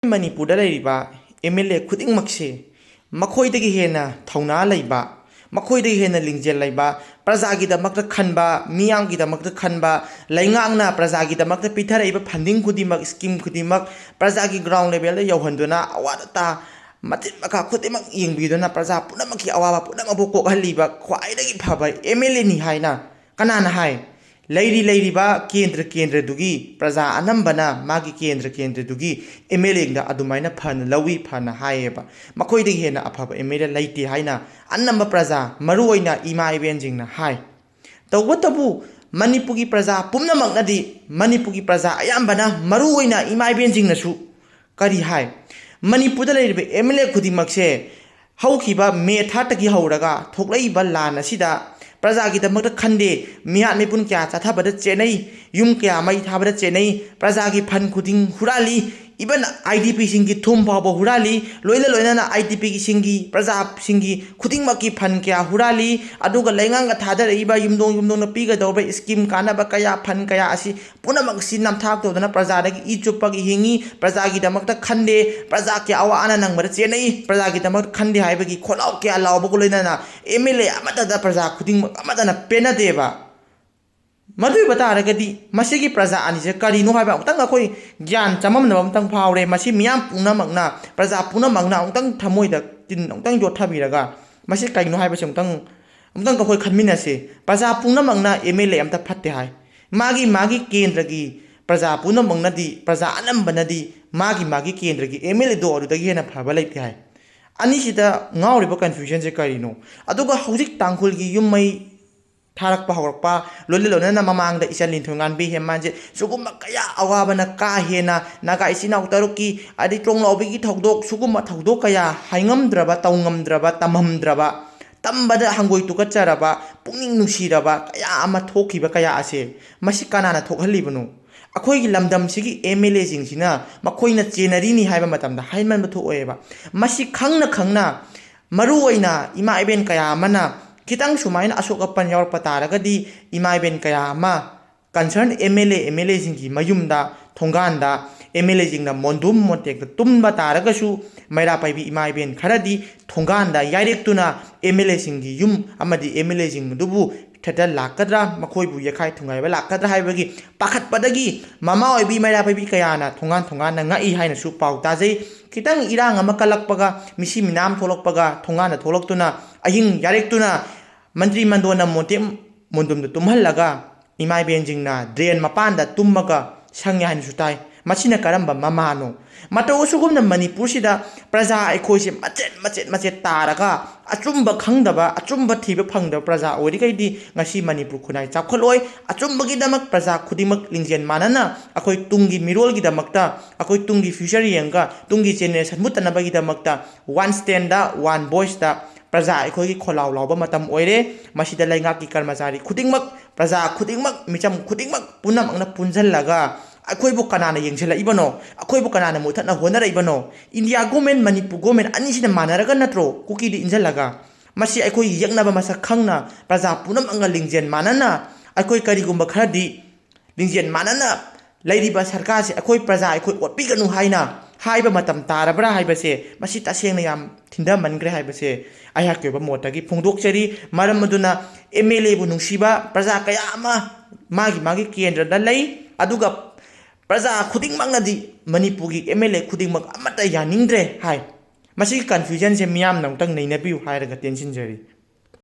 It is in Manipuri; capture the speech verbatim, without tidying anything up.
ꯃꯅꯤꯄꯨꯔꯗ ꯂꯩꯔꯤꯕ ꯑꯦꯝ ꯑꯦꯜ ꯑꯦ ꯈꯨꯗꯤꯡꯃꯛꯁꯦ ꯃꯈꯣꯏꯗꯒꯤ ꯍꯦꯟꯅ ꯊꯧꯅꯥ ꯂꯩꯕ, ꯃꯈꯣꯏꯗꯒꯤ ꯍꯦꯟꯅ ꯂꯤꯡꯖꯦꯜ ꯂꯩꯕ, ꯄ꯭ꯔꯖꯥꯒꯤꯗꯃꯛꯇ ꯈꯟꯕ, ꯃꯤꯌꯥꯝꯒꯤꯗꯃꯛꯇ ꯈꯟꯕ, ꯂꯩꯉꯥꯛꯅ ꯄ꯭ꯔꯖꯥꯒꯤꯗꯃꯛꯇ ꯄꯤꯊꯔꯛꯏꯕ ꯐꯟꯗꯤꯡ ꯈꯨꯗꯤꯡꯃꯛ, ꯁ꯭ꯀꯤꯝ ꯈꯨꯗꯤꯡꯃꯛ ꯄ꯭ꯔꯖꯥꯒꯤ ꯒ꯭ꯔꯥꯎꯟ ꯂꯦꯚꯦꯜꯗ ꯌꯧꯍꯟꯗꯨꯅ ꯑꯋꯥꯠ ꯑꯇꯥ ꯃꯇꯤꯟ ꯃꯈꯥ ꯈꯨꯗꯤꯡꯃꯛ ꯌꯦꯡꯕꯤꯗꯨꯅ ꯄ꯭ꯔꯖꯥ ꯄꯨꯝꯅꯃꯛꯀꯤ ꯑꯋꯥꯕ ꯄꯨꯝꯅꯃꯛꯄꯨ ꯀꯣꯛꯍꯜꯂꯤꯕ ꯈ꯭ꯋꯥꯏꯗꯒꯤ ꯐꯕ ꯑꯦꯝ ꯑꯦꯜ ꯑꯦꯅꯤ ꯍꯥꯏꯅ ꯀꯅꯥꯅ ꯍꯥꯏ? ꯂꯩꯔꯤ ꯂꯩꯔꯤꯕ ꯀꯦꯟꯗ꯭ꯔ ꯀꯦꯟꯗ꯭ꯔꯗꯨꯒꯤ ꯄ꯭ꯔꯖꯥ ꯑꯅꯝꯕꯅ ꯃꯥꯒꯤ ꯀꯦꯟꯗ꯭ꯔ ꯀꯦꯟꯗ꯭ꯔꯗꯨꯒꯤ ꯑꯦꯝ ꯑꯦꯜ ꯑꯦꯗ ꯑꯗꯨꯃꯥꯏꯅ ꯐꯅ ꯂꯧꯏ, ꯐꯅ ꯍꯥꯏꯌꯦꯕ꯫ ꯃꯈꯣꯏꯗꯒꯤ ꯍꯦꯟꯅ ꯑꯐꯕ ꯑꯦꯝ ꯑꯦꯜ ꯑꯦ ꯂꯩꯇꯦ ꯍꯥꯏꯅ ꯑꯅꯝꯕ ꯄ꯭ꯔꯖꯥ, ꯃꯔꯨꯑꯣꯏꯅ ꯏꯃꯥ ꯏꯕꯦꯟꯁꯤꯡꯅ ꯍꯥꯏ꯫ ꯇꯧꯕꯇꯕꯨ ꯃꯅꯤꯄꯨꯔꯒꯤ ꯄ꯭ꯔꯖꯥ ꯄꯨꯝꯅꯃꯛꯅꯗꯤ, ꯃꯅꯤꯄꯨꯔꯒꯤ ꯄ꯭ꯔꯖꯥ ꯑꯌꯥꯝꯕꯅ, ꯃꯔꯨꯑꯣꯏꯅ ꯏꯃꯥ ꯏꯕꯦꯟꯁꯤꯡꯅꯁꯨ ꯀꯔꯤ ꯍꯥꯏ? ꯃꯅꯤꯄꯨꯔꯗ ꯂꯩꯔꯤꯕ ꯑꯦꯝ ꯑꯦꯜ ꯑꯦ ꯈꯨꯗꯤꯡꯃꯛꯁꯦ ꯍꯧꯈꯤꯕ ꯃꯦ ꯊꯥꯔꯠꯇꯒꯤ ꯍꯧꯔꯒ ꯊꯣꯛꯂꯛꯏꯕ ꯂꯥꯟ ꯑꯁꯤꯗ ꯄ꯭ꯔꯖꯥꯒꯤꯗꯃꯛꯇ ꯈꯟꯗꯦ, ꯃꯤꯍꯥꯠ ꯃꯤꯄꯨꯟ ꯀꯌꯥ ꯆꯠꯊꯕꯗ ꯆꯦꯟꯅꯩ, ꯌꯨꯝ ꯀꯌꯥ ꯃꯩ ꯊꯥꯕꯗ ꯆꯦꯟꯅꯩ, ꯄ꯭ꯔꯖꯥꯒꯤ ꯐꯟ ꯈꯨꯗꯤꯡ ꯍꯨꯔꯥꯜꯂꯤ, ꯏꯕꯟ ꯑꯥꯏ ꯗꯤ ꯄꯤꯁꯤꯡꯒꯤ ꯊꯨꯝ ꯐꯥꯎꯕ ꯍꯨꯔꯥꯜꯂꯤ, ꯂꯣꯏꯅ ꯂꯣꯏꯅꯅ ꯑꯥꯏ ꯗꯤ ꯄꯤꯁꯤꯡꯒꯤ, ꯄ꯭ꯔꯖꯥꯁꯤꯡꯒꯤ ꯈꯨꯗꯤꯡꯃꯛꯀꯤ ꯐꯟ ꯀꯌꯥ ꯍꯨꯔꯥꯜꯂꯤ, ꯑꯗꯨꯒ ꯂꯩꯉꯥꯛꯅ ꯊꯥꯗꯔꯛꯏꯕ ꯌꯨꯝꯊꯣꯡ ꯌꯨꯝꯊꯣꯡꯗ ꯄꯤꯒꯗꯧꯔꯤꯕ ꯁ꯭ꯀꯤꯝ ꯀꯥꯟꯅꯕ ꯀꯌꯥ, ꯐꯟ ꯀꯌꯥ ꯑꯁꯤ ꯄꯨꯝꯅꯃꯛꯁꯤ ꯅꯝꯊꯥꯛ ꯇꯧꯗꯅ ꯄ꯭ꯔꯖꯥꯗꯒꯤ ꯏ ꯆꯨꯞꯄꯒꯤ ꯍꯤꯡꯉꯤ, ꯄ꯭ꯔꯖꯥꯒꯤꯗꯃꯛꯇ ꯈꯟꯗꯦ, ꯄ꯭ꯔꯖꯥ ꯀꯌꯥ ꯑꯋꯥ ꯑꯅꯥ ꯅꯪꯕꯗ ꯆꯦꯟꯅꯩ, ꯄ꯭ꯔꯖꯥꯒꯤꯗꯃꯛꯇ ꯈꯟꯗꯦ ꯍꯥꯏꯕꯒꯤ ꯈꯣꯜꯂꯥꯎ ꯀꯌꯥ ꯂꯥꯎꯕꯒ ꯂꯣꯏꯅꯅ ꯑꯦꯝ ꯑꯦꯜ ꯑꯦ ꯑꯃꯠꯇꯗ ꯄ꯭ꯔꯖꯥ ꯈꯨꯗꯤꯡꯃꯛ ꯑꯃꯠꯇꯅ ꯄꯦꯟꯅꯗꯦꯕ꯫ ꯃꯗꯨ ꯑꯣꯏꯕ ꯇꯥꯔꯒꯗꯤ ꯃꯁꯤꯒꯤ ꯄ꯭ꯔꯖꯥ ꯑꯅꯤꯁꯦ ꯀꯔꯤꯅꯣ ꯍꯥꯏꯕ ꯑꯃꯨꯛꯇꯪ ꯑꯩꯈꯣꯏ ꯒ꯭ꯌꯥꯟ ꯆꯃꯝꯅꯕ ꯑꯃꯇꯪ ꯐꯥꯎꯔꯦ꯫ ꯃꯁꯤ ꯃꯤꯌꯥꯝ ꯄꯨꯝꯅꯃꯛꯅ, ꯄ꯭ꯔꯖꯥ ꯄꯨꯝꯅꯃꯛꯅ ꯑꯃꯨꯛꯇꯪ ꯊꯃꯣꯏꯗ ꯇꯤꯟ ꯑꯃꯨꯛꯇꯪ ꯌꯣꯠꯊꯕꯤꯔꯒ ꯃꯁꯤ ꯀꯔꯤꯅꯣ ꯍꯥꯏꯕꯁꯤ ꯑꯃꯨꯛꯇꯪ, ꯑꯃꯨꯛꯇꯪ ꯑꯩꯈꯣꯏ ꯈꯟꯃꯤꯟꯅꯁꯤ꯫ ꯄ꯭ꯔꯖꯥ ꯄꯨꯝꯅꯃꯛꯅ ꯑꯦꯝ ꯑꯦꯜ ꯑꯦ ꯑꯝꯇ ꯐꯠꯇꯦ ꯍꯥꯏ꯫ ꯃꯥꯒꯤ ꯃꯥꯒꯤ ꯀꯦꯟꯗ꯭ꯔꯒꯤ ꯄ꯭ꯔꯖꯥ ꯄꯨꯝꯅꯃꯛꯅꯗꯤ, ꯄ꯭ꯔꯖꯥ ꯑꯅꯝꯕꯅꯗꯤ ꯃꯥꯒꯤ ꯃꯥꯒꯤ ꯀꯦꯟꯗ꯭ꯔꯒꯤ ꯑꯦꯝ ꯑꯦꯜ ꯑꯦꯗꯣ ꯑꯗꯨꯗꯒꯤ ꯍꯦꯟꯅ ꯐꯕ ꯂꯩꯇꯦ ꯍꯥꯏ꯫ ꯑꯅꯤꯁꯤꯗ ꯉꯥꯎꯔꯤꯕ ꯀꯟꯐ꯭ꯌꯨꯖꯟꯁꯦ ꯀꯔꯤꯅꯣ? ꯑꯗꯨꯒ ꯍꯧꯖꯤꯛ ꯇꯥꯡꯈꯨꯜꯒꯤ ꯌꯨꯝ ꯃꯩ ꯊꯥꯔꯛꯄ ꯍꯧꯔꯛꯄ, ꯂꯣꯏꯅ ꯂꯣꯏꯅꯅ ꯃꯃꯥꯡꯗ ꯏꯆꯟ ꯂꯤꯟꯊꯣꯏꯉꯥꯟꯕꯤ ꯍꯦꯃꯥꯟꯁꯦ ꯁꯤꯒꯨꯝꯕ ꯀꯌꯥ ꯑꯋꯥꯕꯅ ꯀꯥ ꯍꯦꯟꯅ ꯅꯥꯒꯥ ꯏꯆꯤꯟ ꯏꯅꯥꯎ ꯇꯔꯨꯛꯀꯤ, ꯑꯗꯩ ꯇ꯭ꯔꯣꯡꯂꯥꯎꯕꯤꯒꯤ ꯊꯧꯗꯣꯛ, ꯁꯤꯒꯨꯝꯕ ꯊꯧꯗꯣꯛ ꯀꯌꯥ ꯍꯥꯏꯉꯝꯗ꯭ꯔꯕ, ꯇꯧꯉꯝꯗ꯭ꯔꯕ, ꯇꯝꯍꯝꯗ꯭ꯔꯕ, ꯇꯝꯕꯗ ꯍꯪꯒꯣꯏ ꯇꯨꯀꯠꯆꯔꯕ, ꯄꯨꯛꯅꯤꯡ ꯅꯨꯡꯁꯤꯔꯕ ꯀꯌꯥ ꯑꯃ ꯊꯣꯛꯈꯤꯕ ꯀꯌꯥ ꯑꯁꯦ ꯃꯁꯤ ꯀꯅꯥꯅ ꯊꯣꯛꯍꯜꯂꯤꯕꯅꯣ? ꯑꯩꯈꯣꯏꯒꯤ ꯂꯝꯗꯝꯁꯤꯒꯤ ꯑꯦꯝ ꯑꯦꯜ ꯑꯦꯁꯤꯡꯁꯤꯅ ꯃꯈꯣꯏꯅ ꯆꯦꯟꯅꯔꯤꯅꯤ ꯍꯥꯏꯕ ꯃꯇꯝꯗ ꯍꯥꯏꯃꯟꯕ ꯊꯣꯛꯑꯣꯏꯕ꯫ ꯃꯁꯤ ꯈꯪꯅ ꯈꯪꯅ ꯃꯔꯨꯑꯣꯏꯅ ꯏꯃꯥ ꯏꯕꯦꯟ ꯀꯌꯥ ꯑꯃꯅ ꯈꯤꯇꯪ ꯁꯨꯃꯥꯏꯅ ꯑꯁꯣꯛ ꯑꯄꯟ ꯌꯥꯎꯔꯛꯄ ꯇꯥꯔꯒꯗꯤ ꯏꯃꯥ ꯏꯕꯦꯟ ꯀꯌꯥ ꯑꯃ concern M L A, M L ꯑꯦꯁꯤꯡꯒꯤ ꯃꯌꯨꯝꯗ, ꯊꯣꯡꯒꯥꯟꯗ, ꯑꯦꯝ ꯑꯦꯜ ꯑꯦꯁꯤꯡꯅ ꯃꯣꯟꯗꯨꯝ ꯃꯣꯟꯇꯦꯛꯇ ꯇꯨꯝꯕ ꯇꯥꯔꯒꯁꯨ, ꯃꯩꯔꯥ ꯄꯥꯏꯕꯤ ꯏꯃꯥ ꯏꯕꯦꯟ ꯈꯔꯗꯤ ꯊꯣꯡꯒꯥꯟꯗ ꯌꯥꯏꯔꯦꯛꯇꯨꯅ ꯑꯦꯝ ꯑꯦꯜ ꯑꯦꯁꯤꯡꯒꯤ ꯌꯨꯝ ꯑꯃꯗꯤ ꯑꯦꯝ ꯑꯦꯜ ꯑꯦꯁꯤꯡ ꯑꯗꯨꯕꯨ ꯊꯦꯠꯇ ꯂꯥꯛꯀꯗ꯭ꯔꯥ, ꯃꯈꯣꯏꯕꯨ ꯌꯦꯈꯥꯏ ꯊꯨꯒꯥꯏꯕ ꯂꯥꯛꯀꯗ꯭ꯔꯥ ꯍꯥꯏꯕꯒꯤ ꯄꯥꯈꯠꯄꯗꯒꯤ ꯃꯃꯥ ꯑꯣꯏꯕꯤ ꯃꯩꯔꯥ ꯄꯥꯏꯕꯤ ꯀꯌꯥꯅ ꯊꯣꯡꯒꯥꯟ ꯊꯣꯡꯒꯥꯟꯗ ꯉꯛꯏ ꯍꯥꯏꯅꯁꯨ ꯄꯥꯎ ꯇꯥꯖꯩ꯫ ꯈꯤꯇꯪ ꯏꯔꯥꯡ ꯑꯃ ꯀꯜꯂꯛꯄꯒ, ꯃꯤꯁꯤ ꯃꯤꯅꯥꯝ ꯊꯣꯛꯂꯛꯄꯒ ꯊꯣꯡꯒꯥꯟꯗ ꯊꯣꯛꯂꯛꯇꯨꯅ ꯑꯍꯤꯡ ꯌꯥꯔꯦꯛꯇꯨꯅ ꯃꯟꯇ꯭ꯔꯤ ꯃꯟꯗꯣꯟꯅ ꯃꯣꯟꯇꯦꯛ ꯃꯣꯟꯗꯨꯝꯗ ꯇꯨꯝꯍꯜꯂꯒ ꯏꯃꯥ ꯏꯕꯦꯟꯁꯤꯡꯅ ꯗ꯭ꯔꯦꯟ ꯃꯄꯥꯟꯗ ꯇꯨꯝꯃꯒ ꯁꯪꯉꯦ ꯍꯥꯏꯅꯁꯨ ꯇꯥꯏ꯫ ꯃꯁꯤꯅ ꯀꯔꯝꯕ ꯃꯃꯥꯅꯣ? ꯃꯇꯧ ꯑꯁꯨꯒꯨꯝꯅ ꯃꯅꯤꯄꯨꯔꯁꯤꯗ ꯄ꯭ꯔꯖꯥ ꯑꯩꯈꯣꯏꯁꯦ ꯃꯆꯦꯠ ꯃꯆꯦꯠ ꯃꯆꯦꯠ ꯇꯥꯔꯒ ꯑꯆꯨꯝꯕ ꯈꯪꯗꯕ, ꯑꯆꯨꯝꯕ ꯊꯤꯕ ꯐꯪꯗꯕ ꯄ꯭ꯔꯖꯥ ꯑꯣꯏꯔꯤꯈꯩꯗꯤ ꯉꯁꯤ ꯃꯅꯤꯄꯨꯔ ꯈꯨꯟꯅꯥꯏ ꯆꯥꯎꯈꯠꯂꯣꯏ꯫ ꯑꯆꯨꯝꯕꯒꯤꯗꯃꯛ ꯄ꯭ꯔꯖꯥ ꯈꯨꯗꯤꯡꯃꯛ ꯂꯤꯡꯖꯦꯜ ꯃꯥꯟꯅꯅ ꯑꯩꯈꯣꯏ ꯇꯨꯡꯒꯤ ꯃꯤꯔꯣꯜꯒꯤꯗꯃꯛꯇ, ꯑꯩꯈꯣꯏ ꯇꯨꯡꯒꯤ ꯐ꯭ꯌꯨꯆꯔ ꯌꯦꯡꯉꯒ ꯇꯨꯡꯒꯤ ꯖꯦꯅꯦꯔꯦꯁꯟ ꯃꯨꯠꯇꯅꯕꯒꯤꯗꯃꯛꯇ ꯋꯥꯟ ꯁ꯭ꯇꯦꯟꯗ, ꯋꯥꯟ ꯚꯣꯏꯁꯇ ꯄ꯭ꯔꯖꯥ ꯑꯩꯈꯣꯏꯒꯤ ꯈꯣꯜꯂꯥꯎ ꯂꯥꯎꯕ ꯃꯇꯝ ꯑꯣꯏꯔꯦ꯫ ꯃꯁꯤꯗ ꯂꯩꯉꯥꯛꯀꯤ ꯀꯔꯃꯆꯥꯔꯤ ꯈꯨꯗꯤꯡꯃꯛ, ꯄ꯭ꯔꯖꯥ ꯈꯨꯗꯤꯡꯃꯛ, ꯃꯤꯆꯝ ꯈꯨꯗꯤꯡꯃꯛ ꯄꯨꯝꯅꯃꯛꯅ ꯄꯨꯟꯁꯤꯜꯂꯒ ꯑꯩꯈꯣꯏꯕꯨ ꯀꯅꯥꯅ ꯌꯦꯡꯁꯤꯜꯂꯛꯏꯕꯅꯣ? ꯑꯩꯈꯣꯏꯕꯨ ꯀꯅꯥꯅ ꯃꯨꯊꯠꯅ ꯍꯣꯠꯅꯔꯛꯏꯕꯅꯣ? ꯏꯟꯗꯤꯌꯥ ꯒꯣꯔꯃꯦꯟ, ꯃꯅꯤꯄꯨꯔ ꯒꯣꯔꯃꯦꯟ ꯑꯅꯤꯁꯤꯅ ꯃꯥꯟꯅꯔꯒ ꯅꯠꯇ꯭ꯔꯣ ꯀꯨꯀꯤꯗ ꯏꯟꯁꯤꯜꯂꯒ? ꯃꯁꯤ ꯑꯩꯈꯣꯏꯒꯤ ꯌꯦꯛꯅꯕ ꯃꯁꯛ ꯈꯪꯅ ꯄ꯭ꯔꯖꯥ ꯄꯨꯝꯅꯃꯛꯅ ꯂꯤꯡꯖꯦꯜ ꯃꯥꯟꯅꯅ ꯑꯩꯈꯣꯏ ꯀꯔꯤꯒꯨꯝꯕ ꯈꯔꯗꯤ ꯂꯤꯡꯖꯦꯜ ꯃꯥꯟꯅꯅ ꯂꯩꯔꯤꯕ ꯁꯔꯀꯥꯔꯁꯦ ꯑꯩꯈꯣꯏ ꯄ꯭ꯔꯖꯥ ꯑꯩꯈꯣꯏ ꯑꯣꯠꯄꯤꯒꯅꯨ ꯍꯥꯏꯅ ꯍꯥꯏꯕ ꯃꯇꯝ ꯇꯥꯔꯕ꯭ꯔꯥ ꯍꯥꯏꯕꯁꯦ ꯃꯁꯤ ꯇꯁꯦꯡꯅ ꯌꯥꯝ ꯊꯤꯟꯊꯃꯟꯈ꯭ꯔꯦ ꯍꯥꯏꯕꯁꯦ ꯑꯩꯍꯥꯛꯀꯤ ꯑꯣꯏꯕ ꯃꯣꯠꯇꯒꯤ ꯐꯣꯡꯗꯣꯛꯆꯔꯤ꯫ ꯃꯔꯝ ꯑꯗꯨꯅ ꯑꯦꯝ ꯑꯦꯜ ꯑꯦꯕꯨ ꯅꯨꯡꯁꯤꯕ ꯄ꯭ꯔꯖꯥ ꯀꯌꯥ ꯑꯃ ꯃꯥꯒꯤ ꯃꯥꯒꯤ ꯀꯦꯟꯗ꯭ꯔꯗ ꯂꯩ, ꯑꯗꯨꯒ ꯄ꯭ꯔꯖꯥ ꯈꯨꯗꯤꯡꯃꯛꯅꯗꯤ ꯃꯅꯤꯄꯨꯔꯒꯤ ꯑꯦꯝ ꯑꯦꯜ ꯑꯦ ꯈꯨꯗꯤꯡꯃꯛ ꯑꯃꯠꯇ ꯌꯥꯅꯤꯡꯗ꯭ꯔꯦ ꯍꯥꯏ꯫ ꯃꯁꯤꯒꯤ ꯀꯟꯐ꯭ꯌꯨꯖꯟꯁꯦ ꯃꯤꯌꯥꯝꯅ ꯑꯃꯨꯛꯇꯪ ꯅꯩꯅꯕꯤꯌꯨ ꯍꯥꯏꯔꯒ ꯇꯦꯟꯁꯤꯟꯖꯔꯤ꯫